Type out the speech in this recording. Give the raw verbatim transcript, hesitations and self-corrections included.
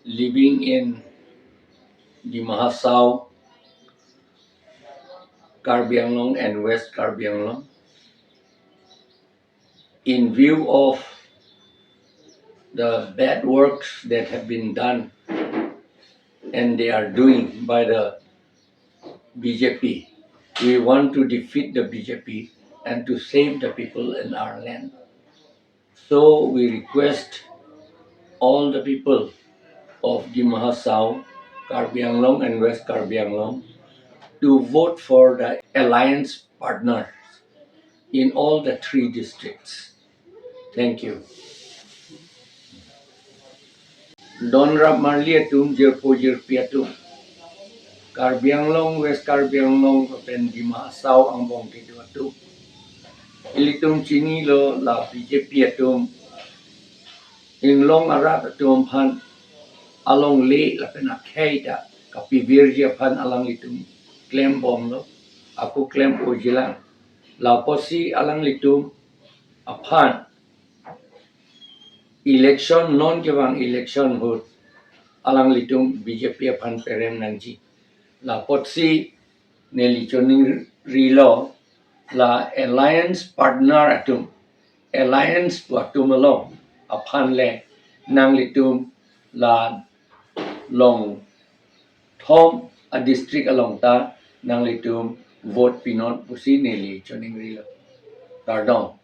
living in Dima Hasao, Karbi Anglong and West Karbi Anglong, in view of the bad works that have been done and they are doing by the B J P, we want to defeat the B J P and to save the people in our land. So we request all the people of Dima Hasao, Karbi Anglong and West Karbi Anglong to vote for the alliance partners in all the three districts. Thank you. Don rap marli atum, jirpo jirpi atum, Karbi Anglong, West Karbi Anglong lapen Dima Hasao angbong kedo atum, ilitum chinilo la B J P atum inglong arat atum aphan alongle lapen akhei ta kapivirji aphan alanglitum klembomlo, ako klem-ojilang. La apotsi alanglitum aphan election, non kevang election ahut alanglitum B J P aphan perem nangji. La apotsi neli choningrilo, la alliance partner atum, alliance atum along aphan le nanglitum la Longthom a district along ta nanglitum vote pinon pusi neli choningrilo. Kardom.